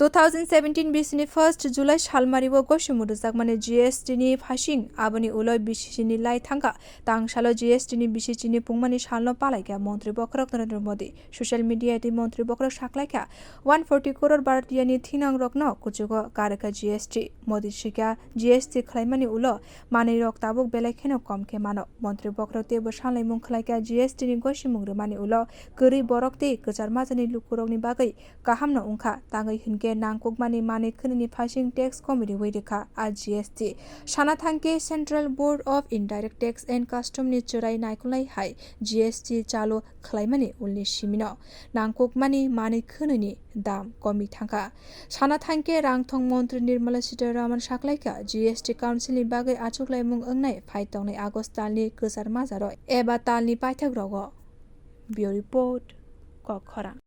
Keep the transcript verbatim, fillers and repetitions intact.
Two thousand seventeen bisini first July salmario gosimung rwjakmani G S T ni phasing, aboni ulo bisi chini lai thangkha. Tangsalo G S T ni bisi chini pungmani salno palaikha Montri Bokhorok Narendra Modi. Social media tei Montri Bokhorok saklaikha, one forty crore Bharatiya ni thinangrokno kuchugo karwkha G S T. Modi swikha, G S T khwlaimani ulo manwirok tabuk belai kheno kom khe mano. Montri Bokhorok teibo sanlaimung khwlaikha, G S T ni gosimung rwmani ulo kwrwi borok tei kwchar majani lukurokni bagwi kahamno wngkha, tangwi hinkhe nangkukmani manwi khwnwini phasing tax komi rwui rwkha a G S T. Sana thangkhe Central Board of Indirect Tax and Custom ni chwrai naikolnai hai G S T chalu khwlaimani ulni simino nangkukmani manwi khwnwini dam komi thangkha. Sana thangkhe rangthong montri Nirmala Sitharaman saklaikha, G S T Council ni bagwi achuklaimung wngnai phai tongnai August talni kwchar majaro eba talni paithagrogo. Bureau Report, Kokkhorang.